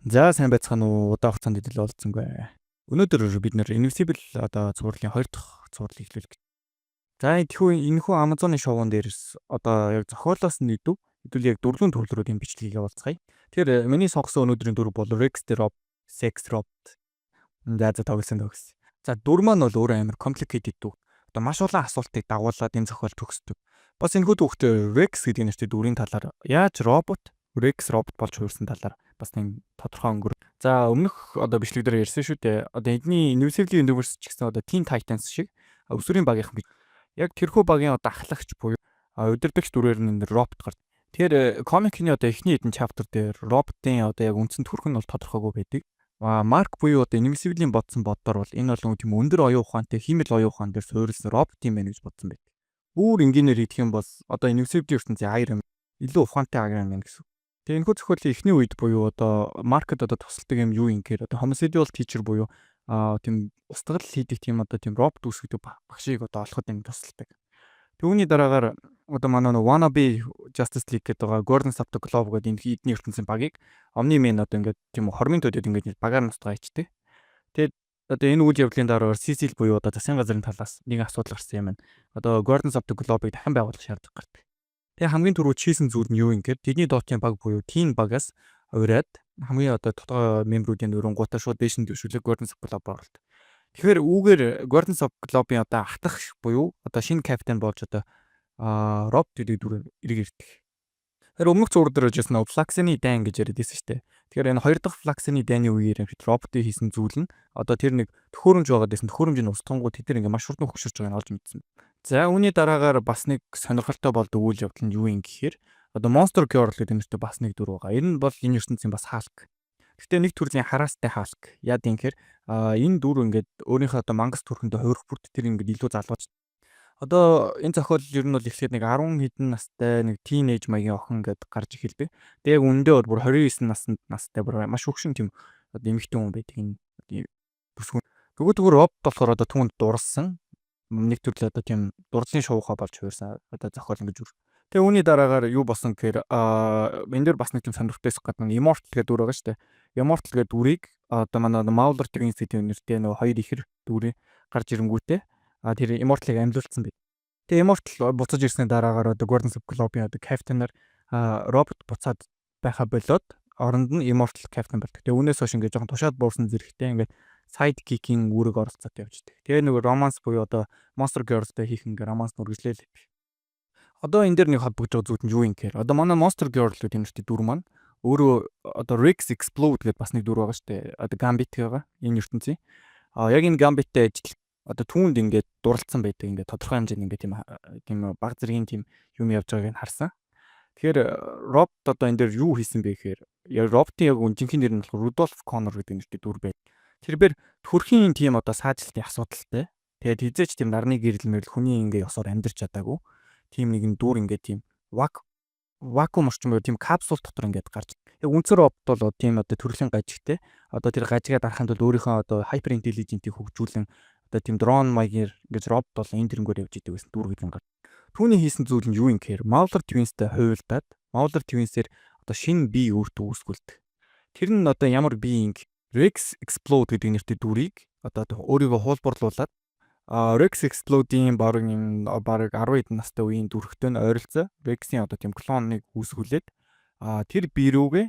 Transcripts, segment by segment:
За, сайн байцгаана уу? Удаан хугацаанд хэдэл уулзсангүй. Өнөөдөр бид нэр Invincible одоо цувралын хоёр дахь цувралыг эхлүүлэх. За, энэхүү энэхүү Amazon-ы шоун дээрс одоо яг зохиолоос нь идэв хэдүүл яг дөрвөн төвлөрүүдийн бичлэгийг явуулцгаая. Тэгэхээр миний сонгосон өнөөдрийн дүр бол Rex the Robot, Sex Robot. За, тоглосон тогсон. За, дүр маань бол өөрөө амар complicated дүр. Одоо маш олон асуултыг дагуулад энэ зохиол төгсдөг. Бас энэхүү түүхтэй Rex гэдэг нэртэй дүрийн талаар, яаж робот Rex робот болж хувирсан талаар бас нэг тодорхой өнгөр. За, өмнөх одоо бичлэг дээр ярьсан шүү дээ. Одоо эдний Invincible Universe ч гэсэн одоо Teen Titans шиг өсвөрийн багийнхан гэж, яг тэрхүү багийн одоо ахлагч буюу удирдагч дүрээр нь робот гард. Тэгэхээр комикны одоо эхний хэдэн chapter дээр роботын одоо яг үндсэн төрх нь бол тодорхойгүй байдаг. Марк буюу одоо Invincible-ийн бодсон бодлоор бол энэ бол тийм өндөр оюун ухаантай, хиймэл оюун ухаан дээр суурилсан робот юм байна гэж бодсон байдаг. Бүр энгийнээр хэлэх юм бол одоо Invincible ертөнцийн Iron, илүү ухаантай Iron Man гэсэн. Тэгээ энэхүү зохиолын эхний үед буюу одоо Маркет одоо тусалдаг юм юу юм гэхээр одоо homicidal teacher буюу тийм устгал хийдэг тийм одоо тийм робот үүсгэдэг багшийг одоо олоход юм тусалдаг. Түүний дараагаар одоо манай нэг wannabe Justice League гэдэг байгаа Guardians of the Globe гэдэг энэ эдний ертөнцийн багийг Omni-Man одоо ингээд тийм хормын төдөд ингээд багаар нустгаа ичдэг. Тэгээд одоо энэ үйл явдлын дараагаар Cecil буюу одоо засгийн газрын талаас нэгэн асуудал гарсан юм байна. Одоо Guardians of the Globe-ыг дахин байгуулах шаардлага гардаг. Тэгээ хамгийн түрүү хийсэн зүйл нь юу юм гэхээр тэдний доотын баг буюу Teen багаас уриад хамгийн одоо тодорхой member үүдийн өрөнгуудаа шууд дээш нь дэвшүүлэг Guardians of Globe оролт. Тэгэхээр үүгээр Guardians of Globe-ийн одоо ахлах буюу одоо шинэ капитан болж одоо Робот гэдэг дүр эрг ирдэг. Тэгэхээр өмнөх зураг дээр хэлсэн нөгөө Flaxan-ы дайн гэж яриад байсан шүү дээ. Тэгэхээр энэ хоёр дахь Flaxan-ы дайны үеэр юм роботын хийсэн зүйл нь одоо тэр нэг төхөөрөмж байгаад байсан, төхөөрөмж нь устгангуу тэд нар ингээ маш хурдан хөгшөрч байгааг нь олж мэдсэн. За, үүний дараагаар бас нэг сонирхолтой болдог үйл явдал нь юу юм гэхээр одоо Monster Girl гэдэг нэртэй бас нэг дүр байгаа. Энэ бол энэ ертөнцийн бас Hulk. Гэхдээ нэг төрлийн хараастай Hulk. Яад юм гэхээр энэ дүр ингээд өөрийнхөө одоо мангас төрхөндөө хувирах бүрт тэр ингээд илүү залгаж. Одоо энэ зохиол ер нь бол эхлээд нэг 10 хэдэн настай нэг teenage маягийн охин ингээд гарч эхэлдэг. Тэгээ яг үнэндээ бол бүр 29 наснд настай бүр маш хөгшин тийм одоо эмэгтэй хүн байдаг энэ бүсгүй. Нөгөө робот болохоор одоо түүнд дурлсан, нэг төрлийн одоо тийм дурдлын шуухай болж хувирсан одоо зохиол ингэж үр. Тэгээ үүний дараагаар юу болсон гэхээр энэ дээр бас нэг тийм сонирхолтой гадна Immortal гэдэг дүр байгаа шүү дээ. Immortal гэдэг дүрийг одоо манай Mauler Twins гэдэг нэртэй нөгөө хоёр ихэр дүрийн гарч ирэнгүүтээ тэр Immortal-ыг амьлуулсан байт. Тэгээ Immortal буцаж ирсний дараагаар одоо Guardians of Globe-ийн одоо Captain-аар робот буцаад байха болоод оронд нь Immortal Captain болдог. Тэгээ үүнээс хойш ингээд жоохон тушаад буурсан зэрэгтэй ингээд sidekick-ийн үүрэг оролцоод явждаг. Тэгээ нөгөө romance буюу одоо Monster Girl-тэй хийх ингээ romance үргэлжлээл. Одоо энэ дээр нэг холбогдож байгаа зүйл нь юу юм гэхээр одоо манай Monster Girl гэдэг нэртэй дүр маань өөрөө одоо Rex Explode гэдэг бас нэг дүр байгаа шүү дээ. Одоо Gambit байгаа энэ ертөнцийн. А яг энэ Gambit-тэй ажил одоо түүнд ингээд дурлцсан байдаг, ингээд тодорхой хэмжээнд ингээд тийм баг зэргийн тийм юм явж байгааг нь харсан. Тэгэхээр робот одоо энэ дээр юу хийсэн бэ гэхээр яг роботын яг жинхэнэ нэр нь болохоор Rudolph Connor гэдэг нэртэй дүр байд. Тэрбэр төрхийн тийм одоо саажилтын асуудалтай. Тэгээд хизээч тийм нарны гэрэл мэрэл хүний ингээ ёсоор амьдарч чадаагүй. Тийм нэгэн дүр ингээд тийм вакуум орчин буюу тийм капсул дотор ингээд гарч. Яг үндсэн робот бол тийм одоо төрлийн гажигтай. Одоо тэр гажигаа дарахын тулд өөрийнхөө одоо hyper intelligent-ийг хөгжүүлэн одоо тийм дрон маягаар ингэж робот бол энэ тэрнгээр явж идэг байсан дүр гэдэг юм. Түүний хийсэн зүйл нь юу юм гэхээр Mauler Twins-тэй хуйлдаад Mauler Twins-ээр одоо шинэ бие өөртөө үүсгүүлдэг. Тэр нь одоо ямар бие юм? Rex Explode гэдэг нэртэй дүрийг одоо өөрийгөө хуулбарлуулад Rex Explode-ийн бараг юм бараг 10 хэдэн настай үеийн дүрхтэй нь ойролцоо Rex-ийн одоо тийм клоныг үүсгүүлээд тэр бие рүүгээ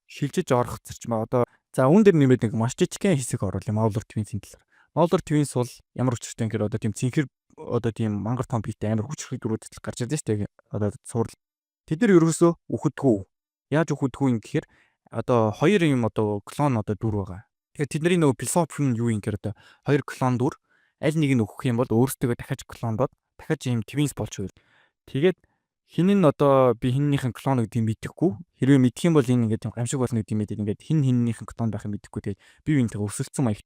шилжиж орох зарчмаа. Одоо за, үүн дээр нэмээд нэг маш жижигхэн хэсэг оруулъя Mauler Twins-ийн талаар. Mauler Twins бол ямар учиртай гэхээр одоо тийм цэнхэр одоо тийм мангар том биетэй амар хүчрхэг дүрүүд гарч ирдэ шүү дээ. Одоо цуврал. Тэд нар ерөөсөө үхэдгүү. Яаж үхэдгүү юм гэхээр одоо хоёр юм одоо клон одоо дүр байгаа. Тэгэхээр тэдний нөгөө философи нь юу юм гэхээр одоо хоёр клон дүр аль нэг нь өөхөх юм бол өөрсдөө дахиад клондоод дахиад ийм twins болж хувир. Тэгээд хин нь одоо би хиннийхэн клон гэдгийг мэдэхгүй. Хэрвээ мэдэх юм бол энэ ингээд тийм гамшиг болно гэдгийг мэдээд ингээд хин хиннийхэн клон байхыг мэдэхгүй. Тэгээд бие биентэйгээ өрсөлдсөн маяг.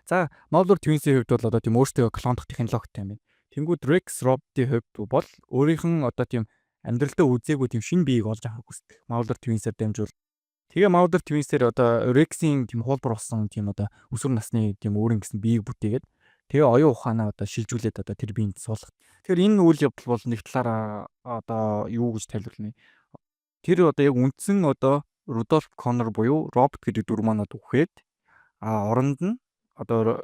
За, Mauler Twins-ийн хувьд бол одоо тийм өөрсдөө клондох технологитой юм байна. Тэнгүүд Rex Robot-ийн хувьд бол өөрийнх нь одоо тийм амьдралдаа үзээгүй тийм шинэ биеийг олж авах хүсдэг. Mauler Twins-аар дамжуул. Тэгээ Mauler Twins-ээр одоо Rex-ийн тийм хуулбар болсон тийм одоо өсвөр насны тийм өөрийн гэсэн биеийг бүтээгээд, тэгээ оюун ухаанаа одоо шилжүүлээд одоо тэр биеинд суулгах. Тэгэхээр энэ үйл явдал бол нэг талаараа одоо юу гэж тайлбарлана. Тэр одоо яг үндсэн одоо Rudolph Connor буюу Робот гэдэг дүр маань үхээд, оронд нь одоо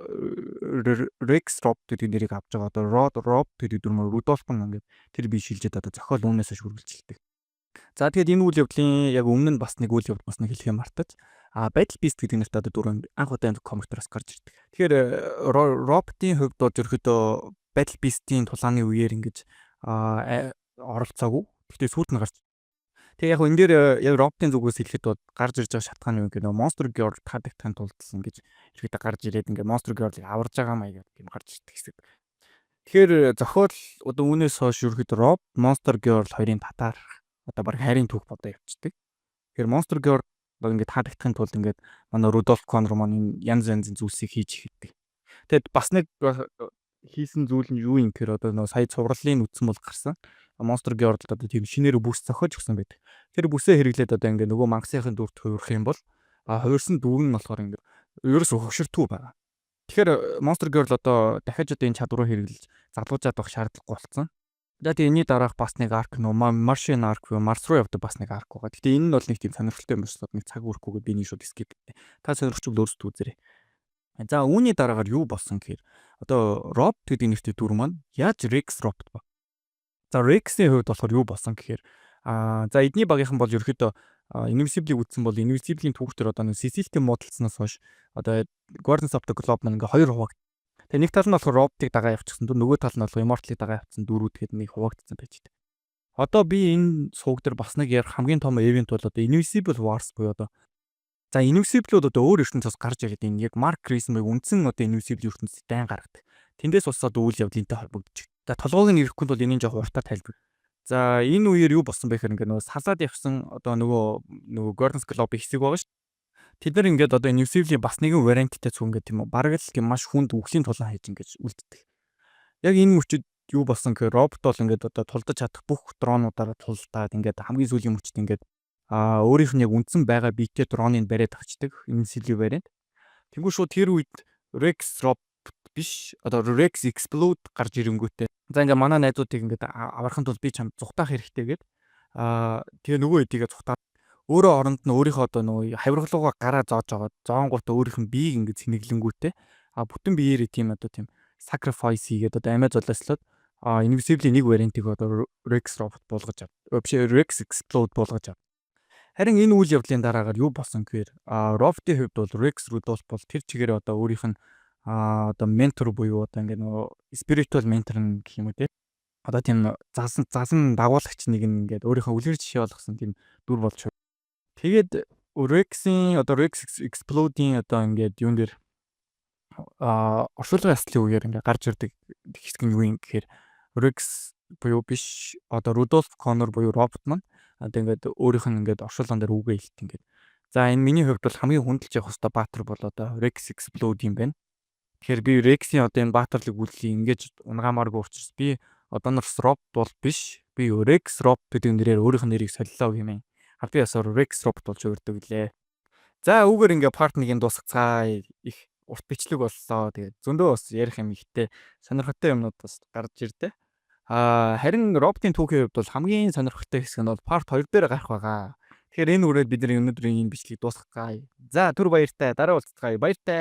Rex Robot гэдэг нэрийг авч байгаа. Одоо Rod Robot гэдэг дүр маань, Rudolph нь ингээд тэр бие шилжээд одоо зохиол үүнээс хойш үргэлжилдэг. За, тэгэхээр энэ үйл явдлын яг өмнө нь бас нэг үйл явдал, бас нэг хэлэх юм мартаж, Battle Beast гэдэг нэртэй одоо дүр анх удаа comic дээрээс гарч ирдэг. Тэгэхээр Роботын хувьд бол ерөөхдөө Battle Beast-ийн тулааны үеэр ингэж оролцоогүй. Гэхдээ сүүлд нь гарч. Тэгээ яг энэ дээр яг роботын зүгээс хэлэхэд бол гарч ирж байгаа шалтгаан юу гэхээр нөгөө Monster Girl таадагтахын тулд ингэж ерөөдөө гарч ирээд ингээ Monster Girl-ыг аварж байгаа маягаар юм гарч ирдэг хэсэг. Тэгэхээр зохиол одоо үүнээс хойш ерөөхдөө Rob, Monster Girl хоёрын татаар одоо баг хайрын түүх бодоо явцдаг. Тэгэхээр Monster Girl одоо ингээд таадагтахын тулд ингээд манай Rudolph Connor маань энэ янз янзын зүйлсийг хийж эхэлдэг. Тэгэд бас нэг хийсэн зүйл нь юу юм гэхээр одоо нөгөө сая цувралын үтсэн бол гарсан. Monster Girl одоо тийм шинээр бүс зохиож өгсөн байдаг. Тэр бүсээ хэрэглээд одоо ингээ нөгөө мангасынхын дүрт хувирах юм бол хувирсан дүр нь болохоор ингээ ерөөсө хөгшөртгүй байгаа. Тэгэхээр Monster Girl одоо дахиад одоо энэ чадвараа хэрэглэж залуужаад байх шаардлагагүй болсон. За, тэгээ энэний дараах бас нэг arc, нөө Martian arc буюу Марс руу явдаг бас нэг arc байгаа. Гэтэ энэ нь бол нэг тийм сонирхолтой юм биш, нэг цаг үрхгүйгээ би нэг шууд skip. Та сонирхчвал өөрсдөө үзээрэй. За, үүний дараагаар юу болсон гэхээр одоо Rob гэдэг нэртэй дүр маань яаж Rex Robot ба. За, Rex-ийн хувьд болохоор юу болсон гэхээр за, эдний багийнхан бол ерөөхдөө Invincible-ийг үзсэн бол Invincible-ийн түүхтэр одоо нэг Cecil-тэй муудалцсанаас хойш одоо Guardians of the Globe маань ингээ хоёр хувааг. Тэгээ нэг тал нь болохоор Robot-ыг дагаа явчихсан, нөгөө тал нь болохоор Immortal-ыг дагаа явчихсан дөрүүд гээд нэг хуваагдсан байж байгаа. Одоо би энэ сувг дээр бас нэг ярих хамгийн том event бол одоо Invincible Wars буюу одоо, за, Invincible-ууд одоо өөр ертөнцөөс гарч ирээд энэ яг Mark Grayson буюу үндсэн одоо Invincible ертөнцид дайн гаргадаг. Тэндээс бас одоо үйл явдал энтэй холбогдож. За, толгойг нь ирэхгүй бол энэний жоох уртаар тайлбар. За, энэ үеэр юу болсон бэ гэхээр ингээ нөгөө салаад явсан одоо нөгөө Guardians Globe хэсэг байгаа шүү. Тэд нар ингээд одоо Invincible-ийн бас нэгэн варианттай цүг ингээд тийм үү, бараг л тийм маш хүнд үхлийн тулаан хийж ингээд үлддэг. Яг энэ мөчид юу болсон гэхээр робот бол ингээд одоо тулдаж чадах бүх дронуудаараа тулдаад, ингээд хамгийн сүүлийн мөчид ингээд өөрийнх нь яг үндсэн байгаа биетэй дроныг бариад авчдаг Invincible вариант. Тэнгүү шууд тэр үед Rex Robot биш, одоо Rex Explode гарч ирэнгүүтээ, за, ингээ манай найзуудыг ингээд аврахын тулд би чамд зүхтаах хэрэгтэй гээд, тэгээ нөгөө хэдийгээ зүхтаад өөрөө оронд нь өөрийнхөө одоо нөгөө хавиргалууга гараа зоож байгаа зоонгуудаа өөрийнх нь биеийг ингээд цэнэглэнгүүтээ бүтэн биеэрээ тийм одоо тийм sacrifice хийгээд, одоо амиа золиослоод Invincible-ийн нэг вариантыг одоо Rex Robot буулгаж ав. Биш, Rex Explode буулгаж ав. Харин энэ үйл явдлын дараагаар юу болсон гэхээр Robot-ийн хувьд бол Rex Rudolph бол тэр чигээр одоо өөрийнх нь одоо ментор буюу одоо ингээ нөгөө spiritual mentor нь гэх юм уу, те. Одоо тийм засан дагуулагч нэг нь ингээд өөрийнхөө үлгэр жишээ болгосон тийм дүр болж. Тэгээд Rex-ийн одоо Rex Explode-ийн одоо ингээд юун дээр оршуулгын ёслолын үеэр ингээ гарч ирдэг хэсэг нь юу юм гэхээр Rex буюу биш, одоо Rudolph Connor буюу робот маань одоо ингээд өөрийнх нь ингээд оршуулган дээр үгээ хэлт ингээд. За, энэ миний хувьд бол хамгийн хүндэлж явах хэвээр баатар бол одоо Rex Explode юм байна. Тэгэхээр би Rex-ийн одоо энэ баатарлыг үйлдэлийг ингэж унгаамааргүй учраас би одоо нар робот бол биш. Би Rex Robot гэдэг нэрээр өөрийнх нь нэрийг солилоо гэмээр. Албан ёсоор Rex Robot болж хувирдаг лээ. За, үүгээр ингээ part 1-ийг дуусгацгаая. Их урт бичлэг боллоо. Тэгээд зөндөө бас ярих юм ихтэй, сонирхолтой юмнууд бас гарч ирдэ. Харин роботын түүхийн хувьд бол хамгийн сонирхолтой хэсэг нь бол part 2 дээр гарах байгаа. Тэгэхээр энэ үрээд бид нар өнөөдрийн энэ бичлэгийг дуусгацгаая. За, түр баяртай. Дараа уулзцгаая. Баяртай.